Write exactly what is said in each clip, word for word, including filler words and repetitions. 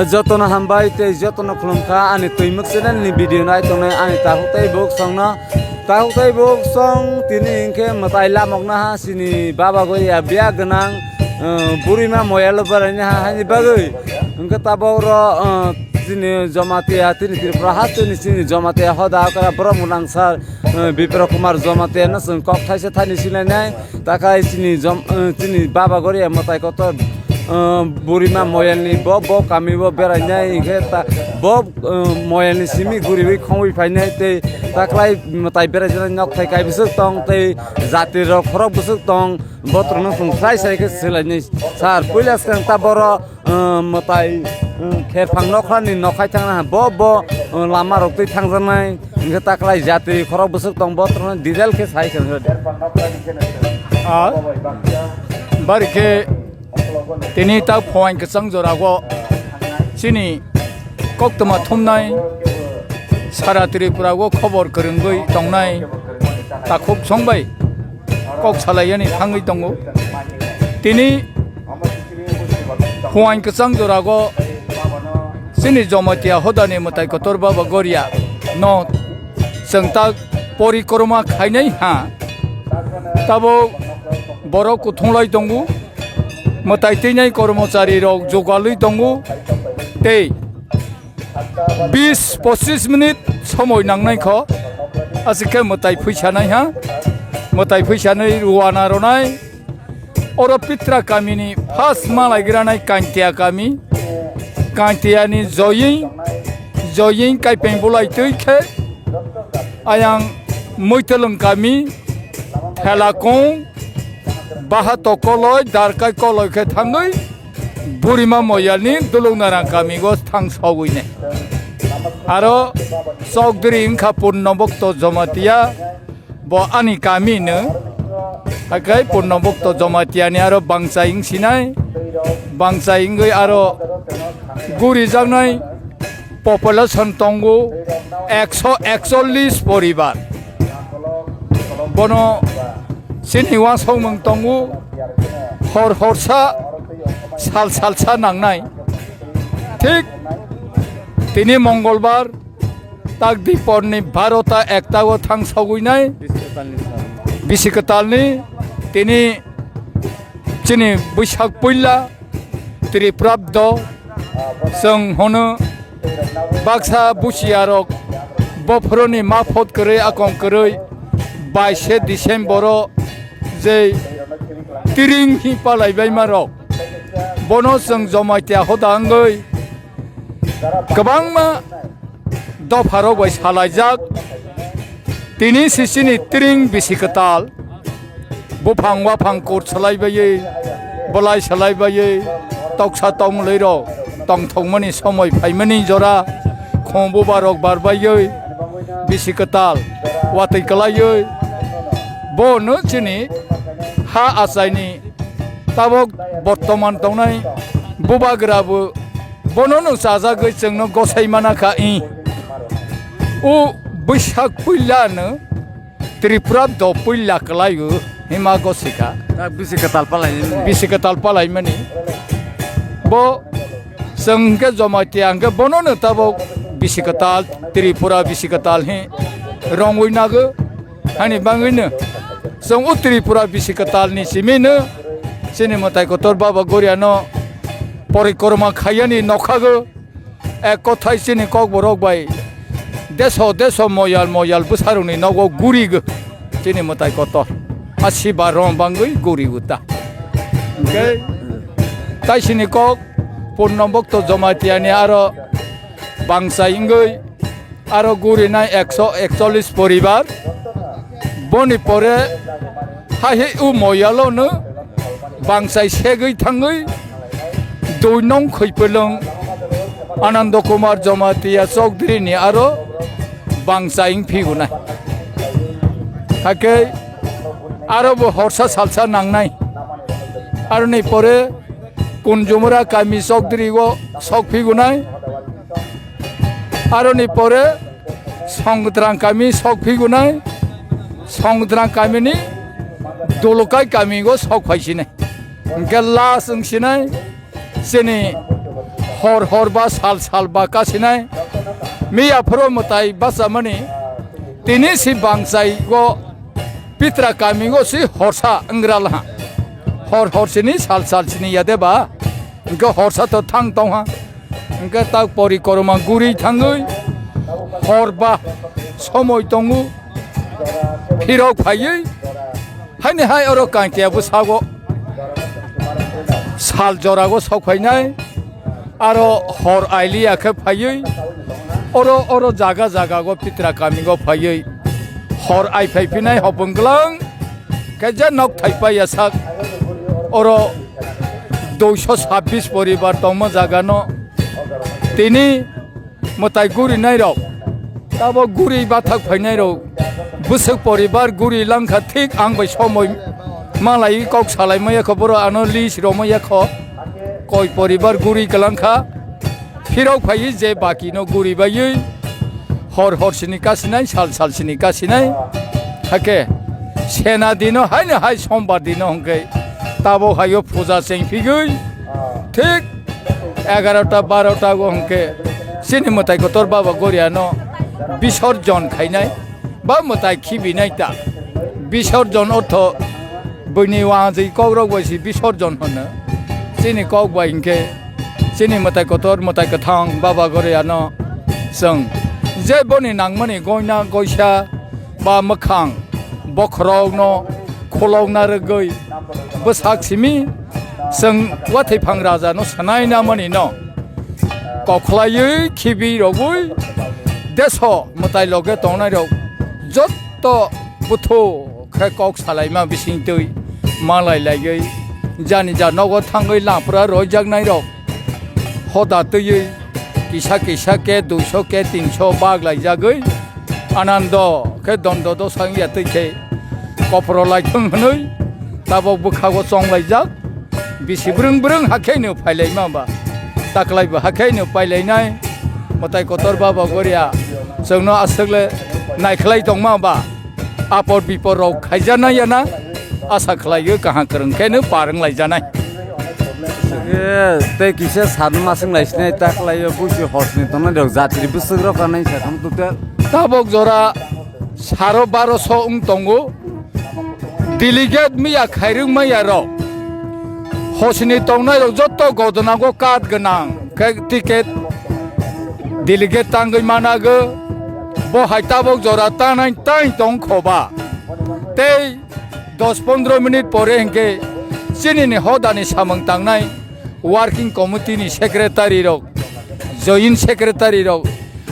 Jotono hambai tei jotono khulumkha ani Twimwk channel ni video nai tongnai ani takhuk tei bwsongno. Takhuk tei bwsong tini hinkhe mwtai lamokna ha chini baba goi ya biya gwnang, uh, burima moyalo baraina ha hani bagwi. Hinkhe tabok ro, uh, chini Jamatia tini Tripura ha tini chini Jamatia hoda okra borok mwnangsar, uh, Bipra Kumar Jamatia no chwng kok thaisa thani sinai nai. Takhai chini jom, eh, chini baba gori ya mwtai kotor, eh, burima moyalni bo, bo kami bo berainai hinkhe ta, bo, eh, moyalni simi guriwi khongwi phainai tei takhai mwtai beraijaknai nokthai kai bwswk tong tei jati rok khorok bwswk tong botrokno chwng sai sai khe swlainai sir puila swkang ta boro. Uh, mwtai, uh, kherphang nokhrani nokhai thangna bo, bo, uh, lama rok twi thangjaknai hinkhe takhai jati khorok bwswk tong bo tongna detail khe sai khe. Ah, bari khe tini ta phuain kwchang jora go chini koktwma thumnai sara Tripura go khobor kwrwngwi tongnai takhuk songbai kok salaiyani thangwi tongo. Tini Phuain kwchang jorago chini Jamatia hodani mwtai kotor Baba Goria no chwng ta porikroma khainai ha. Tabuk borok kuthunglai tongo, mwtai twinai kormochari rok jugalwi tongo tei bis pochis minute somoi nangnai kho, aswk khe mwtai phuisanai ha, mwtai phuisanai ruana ronai. Oro Pitra kamini first malaigranai Kantia kami, Kantiani Joying, Joying Kaipeng Bulai twi khe ayang Muitwlwng kami, Thelakung, Bahato Koloi, Darkai Koloi khe thangwi Burima Moyalni Duluknarang kamigo thang sogwinai. Aro Chokdri wngkha Purno Bhokto Jamatia, bo ani kami no, haikhe Purno Bhokto Jamatia ni aro bangchai wng sinai, bangchai wngwi aro gurijaknai population tongo ekso ekchollis poribar. Bono chini uansukmung tongo hor horsa, sal salsa nangnai. Thik tini Mongolbar tak diporni barota ekta o thang sogwinai bisi kwtalni tini chini Buisak puila Tripurabdo chwng hono baksa buchiyarok bophoroni ma phot kwrwi akong kwrwi baishe December o jei tiring hi palaibaima rok bono chwng Jamatia hoda wngwi kwbangma dopharok bai salaijak. Tini sisini tiring bisi kwtal, buphang waphang kurt salai baiwi, bwlai salai baiwi, toksa tongmwlwi rok tongthokmani somoi phaimani jora, khong buba rok bar baiwi, bisi kwtal watwi kwlaiwi, bono chini ha achaini tabok bortoman tongnai bubagra bo Bono no chajagwi chwngno gosai mana kha, i. O Buisak puila no Tripura do puila kwlai o hima gosika. Tak bisi kwtal palai. Bisi kwtal palai mani. Bo chwng hwnkhe Jamatia hwnkhe bono no tabok bisi kwtal, Tripura bisi kwtal hi rongwi nago. Hani bangwino chwng o Tripura bisi kwtalni simino chini mwtai kotor Baba Goriano porikroma khaiyani nokhago, ek kothai chini kokborok bai deso deso moyal moyal bwsarokni nogo gurigo chini mwtai kotor. A siba rong bangwi gurigo ta. Hwnkhe tai sini kok Purno Bhokto Jamatia ni aro bangsa wngwi aro gurinai ekso ekchollis poribar. Boni pore hai hai o moyalo no bangchai segwi thangwi dui nong Khwipwlwng Anando Kumar Jamatia Chowdhury ni aro bangchai wng phigunai. Hakhe aro bo horsa salsa nangnai. Aroni pore Kunjumura kami Chowdhury o sok phigunai. Aroni pore Songdrang kami sok phigunai, Songdrang kamini Dolokai kami o sok phaisinai. Hwnkhe last wngsinai chini Hor hor ba sal sal ba kasinai. Miya phoro mwtai bachamani. Tini si bangchai go pitra kami go si horsa wngral ha. Hor hor sini sal sal sini yade ba. Hwnkhe horsa to thang tong ha. Hwnkhe tak pori koroma guri thangwi hor ba somoi tongo. Phirok phaiwi haini hai oro kangtiya bwsago sal jorago sok phainai. Aro hor ailiya khe phaiwi oro, oro jaga jaga go pitra kami go phaiwi hor ai phai phinai hopong glang khe je nok thai paiya sak oro duiso sabbish poribar tongma jaga no tini mwtai guri nai rok tabo guri bathak phainai rok bwswk poribar guri langkha thik ang bai somoi malai kok salai maya kho boro ano list romaya kho. Koi poribar guri kwlangkha, phirok phaiwi je baki no guri baiwi hor hor sini kasinai, sal sal sini kasinai. Hake sena dino haino hai sombar dino hwnkhe tabo haio puja chengphigwi thik egarota barota go hwnkhe chini mwtai kotor baba goriano bisorjon khainai. Ba mwtai khibinai ta. Bisorjon ortho buini wangwi kokrok bai si bisorjon hwno. Chini kok bai hinkhe chini mwtai kotor mwtai kwthang baba goriano chwng je boni nangmani goina goisa ba mwkhang bokhorokno kholokna rwgwi bwsak simi chwng wathiphang rajano swnaina manino kokhlaiwi khibi rogwi deso mwtai loge tongnai rok jotto buthu khe kok salaima bisingtwi malai laiwi jani ja nogo thangwi lapra roijaknai rok hoda twiwi kisa kisa ke duiso ke tinso bag laijagwi anando khe dondo dosa wngya twi khe kopro laithung hwnwi tabok bwkhago chonglaijak. Bisi brwng brwng hakhe no phailaima ba taklai bo hakhe no pailainai mwtai kotor baba goria chwngno aswkle naikhlai tongma ba apor bipor rok khaijanai yana asa khlaio kaham kwrwng khe no par wng laijanai. Tei kisa sar masing lai sinai taklaio busi hosni tongnai rok jatri bwswk rok kanai sa thang tutel. Tabok jora saro baroso wng tongo. Delegate miya khairwng maya rok hosni tongnai rok jotto godona go card gwnang khe ticket delegate tangwi manago. Bo hai tabok jora tanai tai tong khoba tei dos pondro minute pore hinkhe chini ni hoda ni samung tangnai working committee ni secretary rok, joint secretary rok,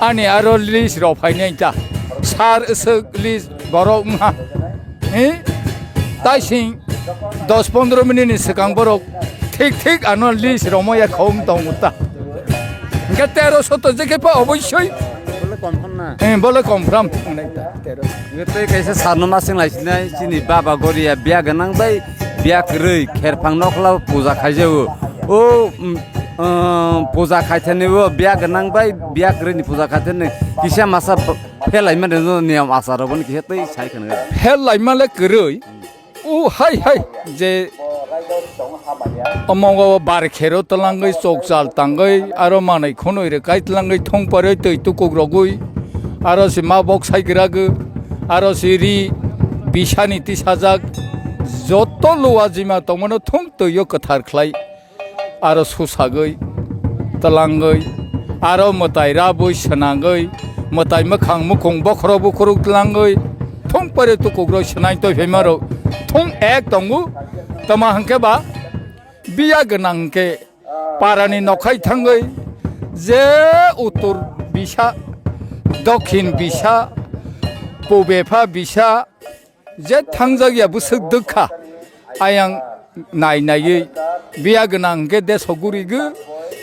ani aro list rok phainai ta. Sir, aswk list borok wngha. Hi? Taising dos pondro minute ni swkang borok thik thik ano list romaya khong tongo ta. Hingke tero soto je khe pa oboisoi. Bole confirm na? Eh, bole confirm. Hingke tei kaisa sarno masing lai sinai chini baba goria biya gwnang bai biya kwrwi kherphang nokla puja khaijao. O, mm, uh, puja khaithani o biya gwnang bai biya kwrwi ni puja khaithani kisa masa b-, phelaima de niyam asar rok boni kisa tei sai khana. Phelaima le kwrwi. O hai hai je omongo bar khero twlangwi chokchal tangwi aro manwi khwnwi rwkai twlangwi thongparwi twi tukuk rogwi aro se ma bok sai gwragw aro se ri bisani tisajak joto luwa jima tongmano thung twio kwthar khlai. Aro susagwi twlangwi aro mwtai rabwi swnangwi mwtai mwkhang mukhung bokhorok bukhorok twlangwi thung pare tukukrok swnai toiphaima rok thung ek tongo. Tama hwnkhe ba biya gwnang hwnkhe parani nokhai thangwi je uttor bisa, dokhin bisa, pubepha bisa, je thangjak ya bwswk dwkha ayang nai naiwi biya gwnang hwnkhe deso gurigo,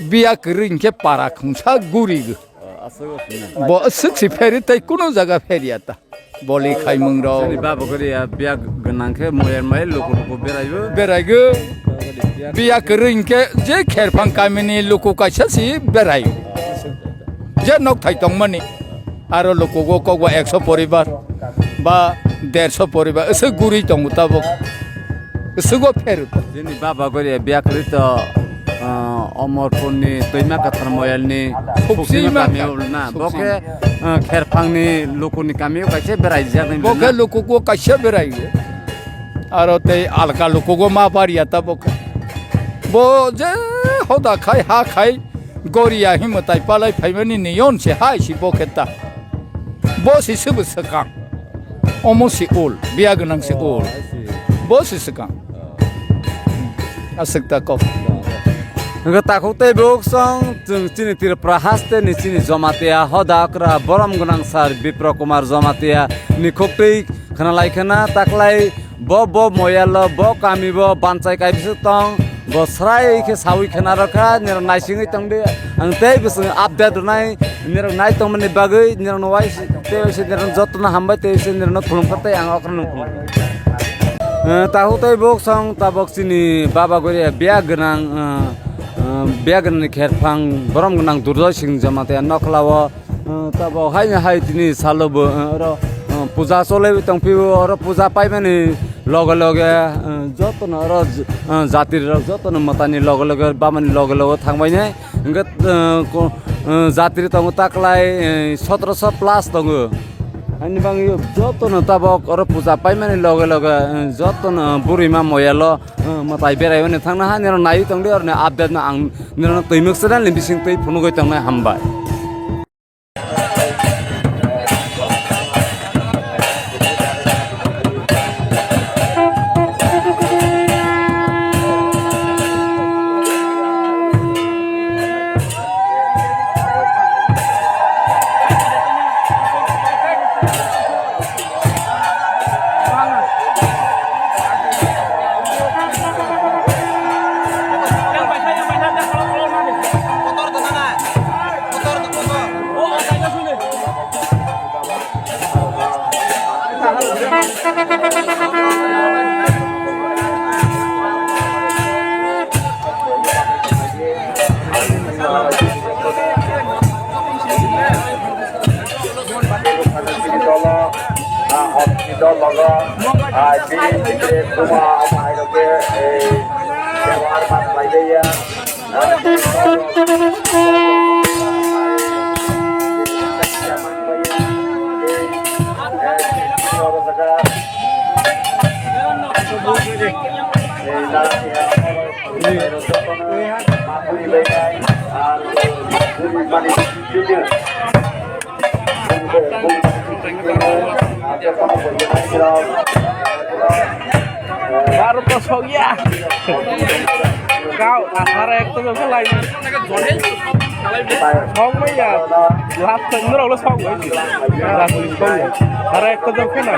biya kwrwi hwnkhe para khungsa gurigo. Bo aswk si pheri tei kunu jaga pheriya ta. Boli khaimung rok. Chini baba kwrwi ya biya gwnang khe moyar mai luku luku beraibo. Beraigo. Biya kwrwi hwnkhe je kherphang kamini luku kaisa si berai. Je nok thai tongmani. Aro lukugo kokba ekso poribar ba derso poribar, aswk guri tongo tabuk. Aswk o pheru. Chini baba goria biya kwrwi to, ah, Omorpurni Twima Kathar Moyalni Suksima Suksima kami kami. Ulna. Bo Suksima. Khe, uh, Kherphangni Lukuni kamio kaisa beraijak nai Bo khe mena. Lukugo kaisa berai. Aro tei alka lukugo ma baria ta bo khe. Bo je hoda khai ha khai goria himwi tai palai phaimani niyon se hai si bo khe ta. Bo si swbo swkang. Omo si ul, biya gwnang si ul. Bo si swkang. Aswk ta kok. Hwnkhe takhuk tei bukhuk song chwng chini Tripura haste ni chini Jamatia hoda okra borom gwnang sir Bipro Kumar Jamatia ni khuktwi khwnalai khwna taklai bo bo moyalo bo kami bo banchai kaibiswk tong bo srai khe sawi khwna rokha nirok naisingwi tongdi ang tei bwswng update rwnai nirok nai tongmani bagwi nirokno wai tei waisa nirokno jotono hambai tei waisa nirokno khulumkha tei ang okra nung khulumkha. Eh, takhuk tei bukhuk song tabok chini baba goria biya gwnang, eh, eh, biya gwnangni kherphang borom gwnang Durjoy Singh Jamatia nokhlao, eh, tabok haino hai tini salo bo, eh, oro, eh, puja cholaiwi tongphio oro puja paimani loge loge, eh, jotono oro, eh, jatri rok jotono mwtani loge loge bamani loge loge thangbainai. Hwnkhe, eh, ko-, eh, jatri tongo taklai, eh, sotoroso plus tongo. Haini bagwi jotono tabok oro puja paimani loge loge, eh, jotono burima moyalo, eh, mwtai beraimani thangna ha nirok naiwi tongdi oroni update no ang nirokno Twimuk channel ni bising twi phunugwi tongnai hambai. Dolo, ah, hospital logo, ah, bini bini kuma ama airok ke, eh, jawar mat paidaya. Baru kosong ya. Kau asara ekta jok khe lai. Song mai ya. Last time nurok lo song mai. Last time song ya. Asara ekta jok khe na.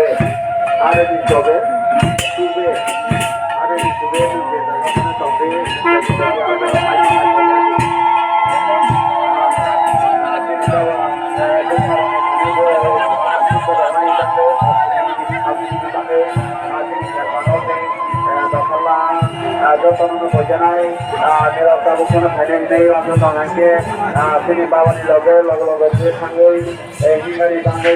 Are ni jobe, tube, are ni tube, tube, jotono bojanai, nirok tabuk phano phainai hinwi ang joto hwnkhe, chini babani loge, loge, loge se thangwi, himnani bangwi.